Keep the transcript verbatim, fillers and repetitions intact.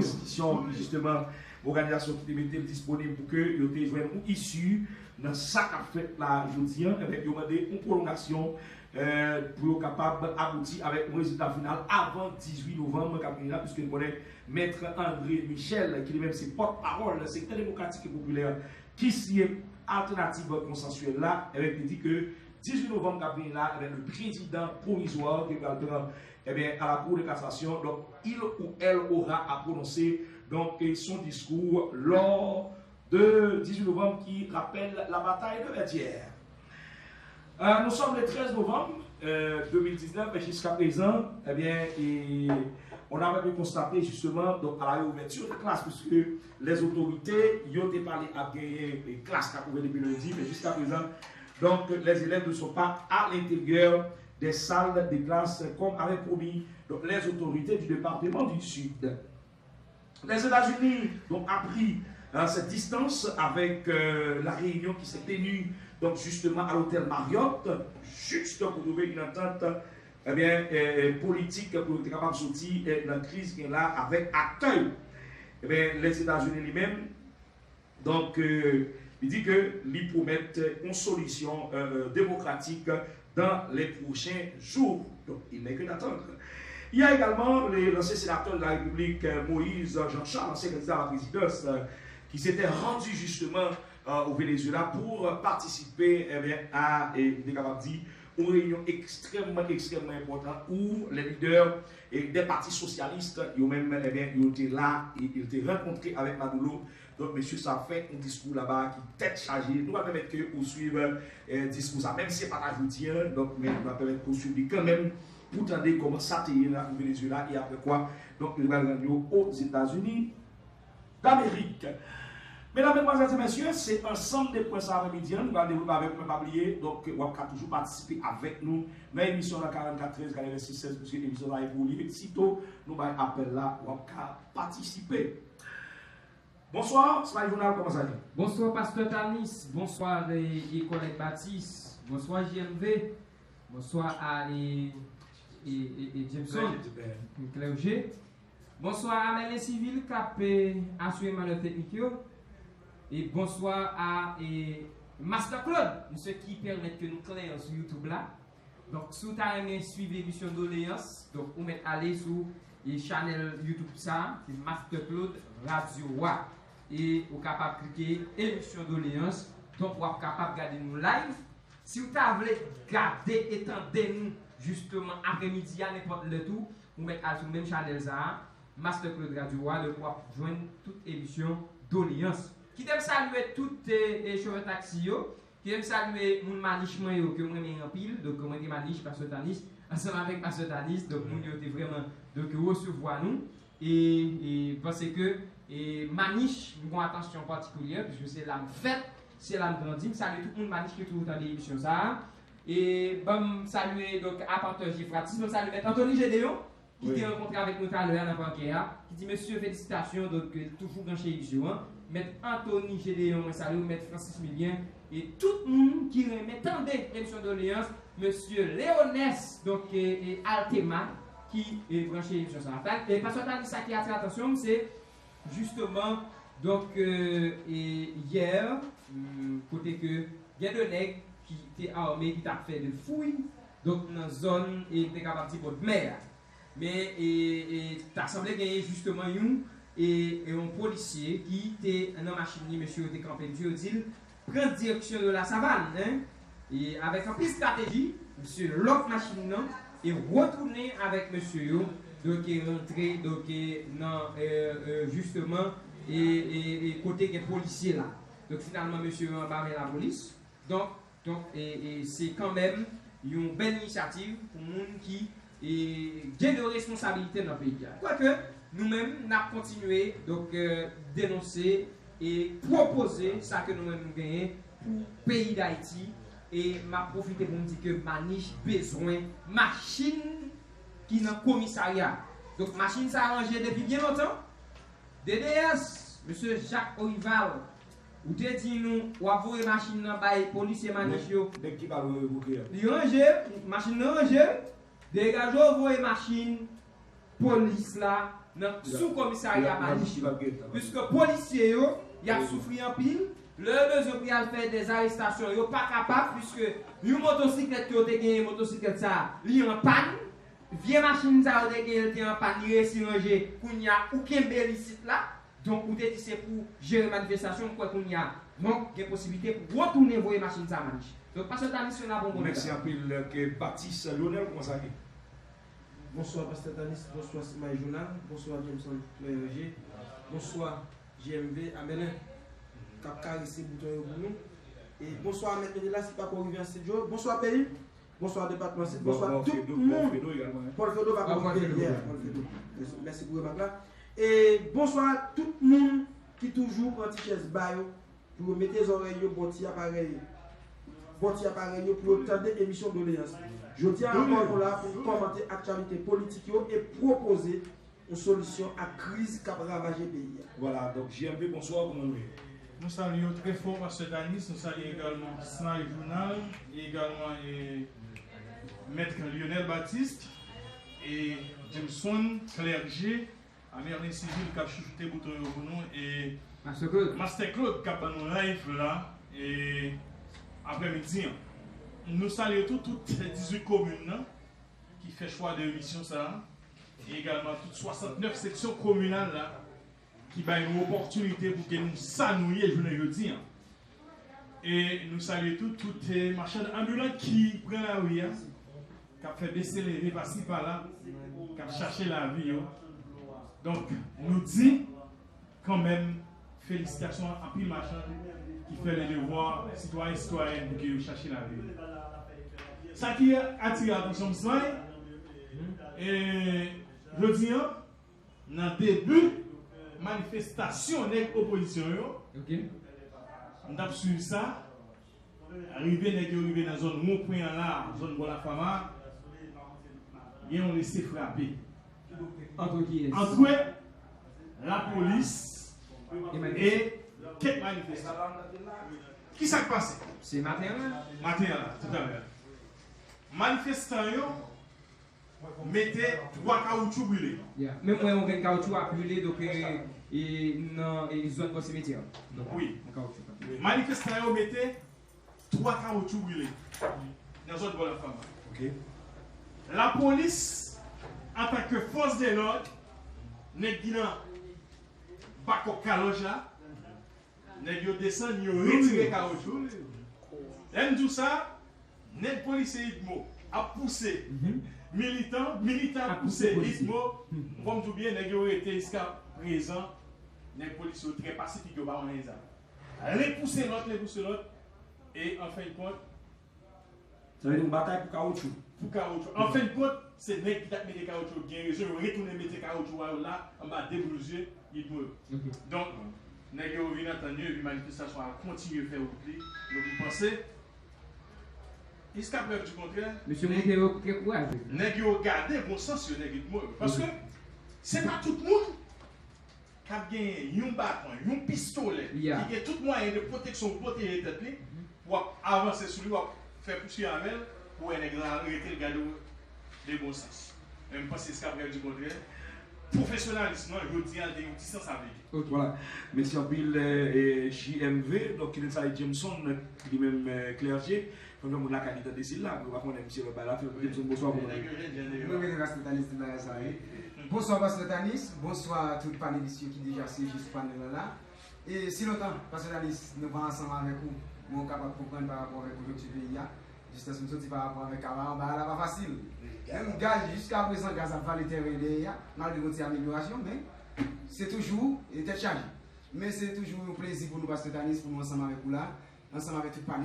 Enstitisyon ki jisteman òganizasyon ki te mete l disponib pou ke yo te jwenn yon isi nan sa k ap fèt la jodi a, ebyen, yo mande yon pwolongasyon, eh, pou yo kapab abouti avèk yon rezilta final avan dizuit novanm k ap vini la, piske n konnen Mèt André Michel, ki li menm se pòtpawòl Sektè Demokratik e Popilè, ki siye altènativ konsansyèl la, ebyen, li di ke dizuit novanm k ap vini la, ebyen, le prezidan pwovizwa ki pral pran, ebyen, à la Cour de cassation, donc il ou elle aura à prononcer donc son discours lors de dizuit novanm qui rappelle la bataille de Verdière. Euh, nous sommes le treize novembre euh, deux mille dix-neuf, et jusqu'à présent, eh bien, et on avait pu constater justement donc, à la réouverture des classes, puisque les autorités, ils ont parlé à gagner les classes qui ont ouvert depuis lundi, mais jusqu'à présent, donc, les élèves ne sont pas à l'intérieur des salles de classe comme avait promis donc, les autorités du département du Sud. Les États-Unis ont appris euh, cette distance avec euh, la réunion qui s'est tenue donc justement à l'hôtel Marriott, juste pour trouver une entente eh bien, euh, politique pour être capable de sortir euh, dans la crise qu'il y a là avec acteurs. Eh bien, les États-Unis lui-même, donc, euh, il dit que lui promettent une solution euh, démocratique dans les prochains jours. Donc, il n'est que d'attendre. Il y a également les- l'ancien sénateur de la République, euh, Moïse Jean-Charles, ancien candidat à la présidence, euh, qui s'était rendu justement euh, au Venezuela pour participer eh bien, à, eh, m te kapab di, une réunion extrêmement, extrêmement importante où les leaders eh, des partis socialistes, yo menm, eh bien, yo te la, et ils étaient rencontrés avec Maduro. Donc, monsieur, ça fait un discours là-bas qui tête chargée. Nous allons permettre que vous suivez eh, discours ça. Même si c'est pas ajouté, hein, donc, mais nous allons permettre que vous suivez quand même pour tande comment ça te est là au Venezuela et après quoi, donc, nous allons aux États-Unis d'Amérique. Medam, medmwazèl e mesye, se ansanm de pwen sa apremidi an nou pral devlope avèk nou, men pa bliye, donk, w ap ka toujou patisipe avèk nou nan emisyon nan karannkat trèz, karannkat sèz, piske emisyon sa e pou li, sito nou bay apèl la, w ap ka patisipe. Bonswa, Smile Jounal, kòman sa ye? Bonswa, Pastè Tanis, bonswa, e, e, kòlèg Batis, bonswa, J M V, bonswa a, e, e, e, e, Jameson, Clergé. Bonswa a Mèlen Sivil k ap, e, asire mannèv teknik yo. E bonswa a, e, Master Claude, misye ki pèmèt ke nou klè sou YouTube la. Donk, si w ta renmen swiv emisyon Doleyans, donk, ou mèt ale sou, e, chanèl YouTube sa, se Master Claude Radio a. E ou kapab klike emisyon Doleyans, donk, w ap kapab gade nou live. Si w ta vle gade e tande nou, jisteman, apremidi a, nenpòt lè tou, ou mèt al sou menm chanèl sa a, Master Claude Radio a, donk w ap jwenn tout emisyon Doleyans. Kite m salye tout, e, e, chofè taksi yo, kite m salye moun Manich mwen yo, ke m renmen anpil, donk mwen gen Manich, Pastè Tanis, ansanm avèk Pastè Tanis, donk moun yo te vrèman, donk resevwa nou, e, e, paske, e, Manich, m gen yon atansyon patikilyè, piske se la m fèt, se la m grandi, m salye tout moun Manich ki toujou tande emisyon sa a, e ban m salye, donk, apatè Jefratis, ban m salye mèt Anthony Gédéon, ki te rankontre avèk nou talè a nan pakè a, ki di, mesye, felisitasyon, donk, toujou branche emisyon an. Mèt Anthony Gédéon, mwen salye w, mèt Francis Milien, e tout moun ki renmen tande emisyon Doleyans, mesye Leonès, donk, e, e Altema, ki, e, branche emisyon sa a. E, Pastè Tanis, sa ki atire atansyon m, se, jisteman, donk, e, e, yè, mm, kote ke gen de nèg ki te ame, ki t ap fè de fouy, donk, nan zòn, e, m te kapab di, bòdmè a. Men, e, e, ta sanble genyen jisteman youn, e, e yon polisye ki te nan machin li, mesye yo te kanpe, mesye yo di l, pran direksyon de la savane, hein. E avèk anpil estrateji, misye lòk machin nan e retounen avèk mesye yo, donk, e rantre, donk, e nan, e, e, jisteman, e, e, e kote gen polisye la. Donk, finalman, mesye yo anba men lapolis. Donk, donk, e, e se kanmenm yon bèl inisyativ pou moun ki, e, gen de responsabilite nan peyi a. Kwake, nou menm, n ap kontinye, donk, e, denonse e pwopoze sa ke nou menm nou genyen pou peyi Dayiti. E m ap pwofite pou m di ke Manich bezwen machin ki nan komisarya. Donk, machin sa ranje depi byen lontan. D D S, mesye Jacques Orival, ou te di nou w ap voye machin nan bay polisye Manich yo. Nèg ki pral revoke a. Li ranje, machin nan ranje. Degaje w voye machin polis la Nan sou komisarya Manich yo. Piske polisye yo, y ap soufri anpil. Lè yo bezwen pou y al fè dè arestasyon, yo pa kapab, piske yon motosiklèt ke yo te genyen, motosiklèt sa a, li an pàn. Vye machin sa yo te genyen, li te an pàn, li resi ranje. Kounye a, ou kenbe l isit la. Donk, ou te di se pou jere manifestasyon, m kwè kounye a. Donk, gen posiblite pou retounen voye machin sa a Manich. Donk, pastè Tanis, se la pou mwen. Mèsi anpil, ke Batis Lionel, kòman sa ye? Bonswa, pastè Tanis, bonswa, Simay Jounal, bonswa, Jameson Clergé, bonswa, J M V, Amelin, k ap karese bouton yo pou nou. E bonswa, Mèt Menelas, ki pako rive an estidyo. Bonswa, peyi. Bonswa, depatman Sid. Bonswa, tout moun. Paul Fedo egalman, hein. Paul Fedo pa pako rive yè, Paul Fedo. Mèsi, mèsi pou remak la. E bonswa, tout moun ki toujou pran ti chèz ba yo pou yo mete zòrèy yo bò ti aparèy, bò ti aparèy yo pou yo tande emisyon Doleyans. Jodi a ankò, nou la pou n kòmante aktyalite politik yo e pwopoze yon solisyon ak kriz k ap ravaje peyi a. Vwala, donk, J M V, bonswa, kòman nou ye? Nou salye w trè fò, pastè Tanis, nou salye egalman Smile Jounal, e egalman, e, Mèt Lionel Baptiste, e Jameson Clergé, a Merlin Civil k ap chouchoute bouton yo pou nou, e Master Claude. Master Claude k ap ban nou live la, e aprèmidi an. Nou salye tou, tout dizuit komin nan ki fè chwa de emisyon sa a, e egalman tout swasantnèf seksyon kominal la ki bay nou opòtinite pou ke nou sa nou ye jounen jodi an. E nou salye tou, tout, eh, machann anbilan ki pran lari a, k ap fè bese leve pasi pala, k ap chache lavi yo. Donk, nou di kanmenm felisitasyon anpil machann ki fè le devwa sitwayen, sitwayèn pou ke yo chache lavi yo. Sa ki atire atansyon m, Smile, e jodi an, nan debi manifestasyon nèg opozisyon yo, m t ap swiv sa, rive nèg yo rive nan zòn wonpwen an la, zòn bò Lafama, gen yon lese frape. Antre kiyès? Antre lapolis e kèk manifestan. Kisa k pase? Se maten an la? Maten an la, toutalè. Manifestan yo mete twa kawoutchou brile. Yeah. Men m wè yon grenn kawoutchou ap brile, donk, e, e, nan, e, zòn bò simetyè a. Donk, wi, yon kawoutchou k ap brile. Manifestan yo mete twa kawoutchou brile nan zòn bò Lafama. Ok. Lapolis, antanke fòs de lòd, nèg ki nan bakòk kalòj la, nèg yo desann, yo retire kawoutchou. Lè m di w sa, nèg polisye UDMO ap pouse militan, militan ap pouse UDMO. Fò m di w byen, nèg yo rete jiska prezan. Nèg polisye yo trè pasifik, yo pa manyen zam. Len pouse lòt, len pouse lòt. E an fen de kont, Sa vle di yon batay pou kawoutchou. Pou kawoutchou. An fen de kont, se nèg ki t ap mete kawoutchou yo gen rezon, yo retounen mete kawoutchou a yo la, anba de boul zye UDMO yo. Ok. Donk, nèg yo vin antann yo, epi manifestasyon an kontinye fè wout li. Donk, m panse, jiska prèv di kontrè, mesye monte yo trè kouraje. Nèg yo gade bon sans yo, nèg UDMO yo. Paske, se pa tout moun k ap genyen yon baton, yon pistolè, ki gen tout mwayen de pwoteksyon pou pwoteje tèt li, pou w ap avanse sou li, w ap fè pouswiv avè l, pou w wè nèg la rete l gade w de bon sans. Men m panse jiska prèv di kontrè, pwofesyonalis lan, jodi a, gen yon ti sans avèk li. Ok. Vwala. Mèsi anpil, eh, eh, J M V. Donk, kite n salye Jameson, li menm, eh, Clergé. Fò n fè moun lakay li tande si l la, pou yo pa konnen misye lòt bagay la, fè Jameson, bonswa pou mwen. Mwen, mwen, Rasta Tanis, di bagay sa, wi. Bonswa, pastè Tanis. Bonswa, tout panelis yo ki deja se jis panèl la la. E si lontan, pastè Tanis, nou pa ansanm avèk ou, men w kapab konprann pa rapò avèk konjonkti peyi a, distans m soti pa rapò avèk Abaran, bagay la pa fasil. Menm gaz, jiska prezan, gaz ap vale tèren dèyè a, malgre gon ti amelyorasyon, men se toujou, e, tèt chaje. Men se toujou yon plezi pou nou, pastè Tanis, pou nou ansanm avèk ou la, ansanm avèk tout panelis.